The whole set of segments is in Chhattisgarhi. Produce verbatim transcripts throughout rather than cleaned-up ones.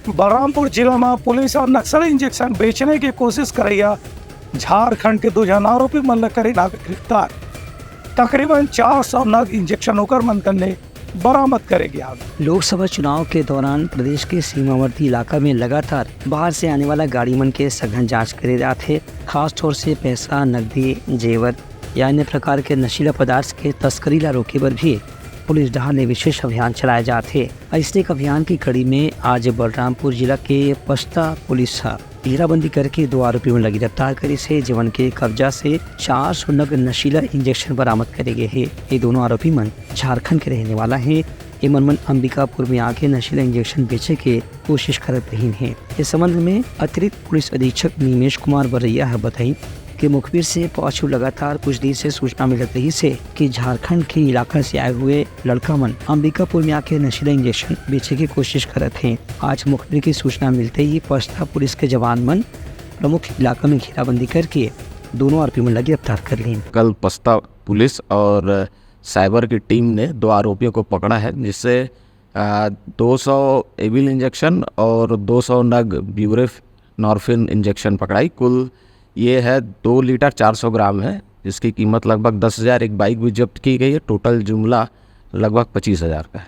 बलरामपुर जिला म पुलिस ह नक्सली इंजेक्शन बेचने के कोशिश करइया झारखंड के दू झन आरोपी मन ल करे नाग गिरफ्तार। तकरीबन चार सौ नग इंजेक्शन ओकर मन कन ले बरामद करे गे हावय। लोकसभा चुनाव के दौरान प्रदेश के सीमावर्ती इलाका में लगातार बाहर से आने वाला गाड़ी मन के सघन जांच करे जाथे। खासतौर से पैसा, नकदी, जेवर या अन्य प्रकार के नशीला पदार्थ के तस्करी ला रोके बर भी पुलिस डहार ले विशेष अभियान चलाए जात हे। अइसने एक अभियान की कड़ी में आज बलरामपुर जिला के पस्ता पुलिस ह घेराबंदी करके दो आरोपी मन ला गिरफ्तार करिस हे, जेमन के कब्जा से चार सौ नग नशीला इंजेक्शन बरामद करे गे हे। ये दोनों आरोपी मन झारखंड के रहने वाला हे। एमन मन अंबिकापुर में आके नशीला इंजेक्शन बेचे के कोशिश करत रहिन हे। इस संबंध में अतिरिक्त पुलिस अधीक्षक निमेश कुमार बरैया ह बताइन कि मुखबिर से पाछू लगातार कुछ दिन से सूचना मिलत रहिस हे कि झारखंड के इलाका से आए हुए लड़का मन अंबिकापुर में आके नशीला इंजेक्शन बेचे के कोशिश करत हे। आज मुखबिर की सूचना मिलते ही पस्ता पुलिस के जवान मन प्रमुख इलाका में घेराबंदी करके दोनों आरोपी मन ला गिरफ्तार कर लीन। कल पस्ता पुलिस और साइबर की टीम ने दो आरोपियों को पकड़ा है, जिससे, आ, दो सौ एविल इंजेक्शन और दो सौ नग ब्यूरेफ नॉर्फिन इंजेक्शन पकड़ाई। कुल ये है दो लीटर चार सौ ग्राम है, जिसकी कीमत लगभग दस हज़ार। एक बाइक भी जब्त की गई है। टोटल जुमला लगभग पच्चीस हज़ार का है।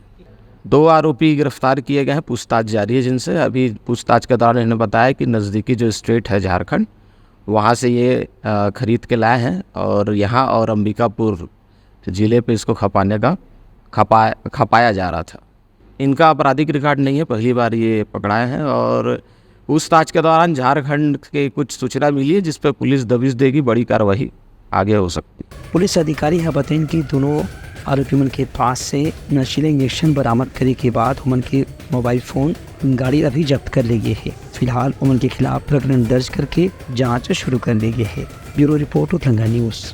दो आरोपी गिरफ्तार किए गए हैं, पूछताछ जारी है जिनसे। अभी पूछताछ के दौरान इन्होंने बताया कि नज़दीकी जो स्टेट है झारखंड, वहाँ से ये, अ, खरीद के लाए हैं और यहाँ और अंबिकापुर जिले पे इसको खपाने का, खपा-, खपाया जा रहा था। इनका आपराधिक रिकॉर्ड नहीं है, पहली बार ये पकड़ाए हैं और पूछताछ के दौरान झारखंड के कुछ सूचना मिली है, जिस पे पुलिस दबिश देगी, बड़ी कार्रवाई आगे हो सकती है। पुलिस अधिकारी ह बतइन कि दोनों आरोपी मन के पास से नशीला इंजेक्शन बरामद करे के बाद ओमन के मोबाइल फोन, गाड़ी ला भी जब्त कर ले गे हे। फिलहाल ओमन के खिलाफ प्रकरण दर्ज करके जांच शुरू कर ले गे हे। Bureau report, Utlangha news.